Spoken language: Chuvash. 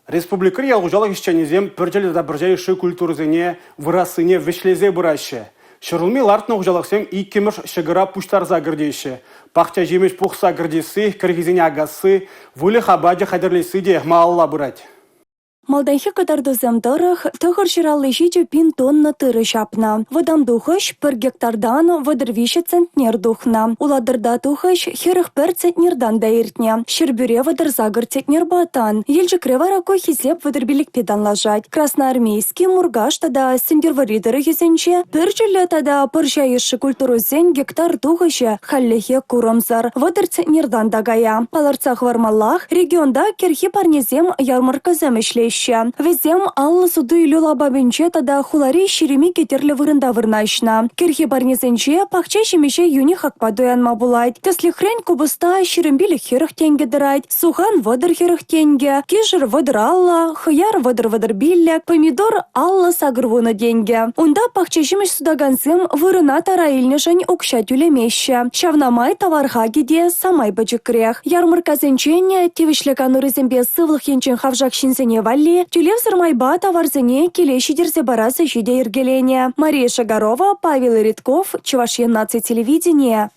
Республикӑри ял хуҫалӑх ӗҫченӗсем пӗрчӗллӗ тата пӑрҫа йышши культурӑсене вырассине вӗҫлесе пыраҫҫӗ. Ҫӗрулми лартнӑ хуҫалӑхсем иккӗмӗш ҫӑкӑра пуҫтарса кӗртеҫҫӗ. Пахча ҫимӗҫ пухса кӗртесси, кӗрхисене акасси, выльӑх апачӗ хатӗрлесси те малалла пырать. Малтанхи кӑтартусем тӑрӑх, 957 пин тонна тырӑ ҫапнӑ. Вӑтам тухӑҫ пӗр гектартан 33 центнер тухнӑ. Улатӑрта тухӑҫ 41 центнертан та иртнӗ. Ҫӗрпӳре 38 центнерпа тан. Елчӗкре вара ку хисеп 35-пе танлашать. Красноармейски, Муркаш тата Сӗнтӗрвӑрри тӑрӑхӗсенче пӗрчӗллӗ тата пӑрҫа йышши культурӑсен гектар тухӑҫӗ хальлӗхе курӑмсӑр, 30 центнертан та кая. Палӑртса хӑвармаллах, регионта кӗрхи парнесем ярмӑрккӑсем ӗҫлеҫҫӗ. Вӗсем 50 суту-илӳ лапамӗнче тата хулари 22 тӗрлӗ вырӑнта вырнаҫнӑ. Кӗрхи парнесенче пахча ҫимӗҫе йӳнӗ хакпа туянма пулать. Тӗслӗхрен, купӑста 25-40 тенкӗ тӑрать, сухан 30-40 тенкӗ, кишӗр 30-50, хӑяр 30-35, помидор 50-80 тенкӗ. Унта пахча ҫимӗҫ сутакансем вырӑна тара илнӗшӗн укҫа тӳлемеҫҫӗ. Ҫавна май тавар хакӗ те самай пӗчӗкрех. Ярмӑрккасенчен тивӗҫлӗ канурисемпе сывлӑх енчен хавшак ҫынсене валли тӳлевсӗр майпа таварсене киле ҫитерсе парас ӗҫе те йӗркеленӗ. Мария Шагарова, Павел Ритков, Чӑваш Ен наци телевиденийӗ.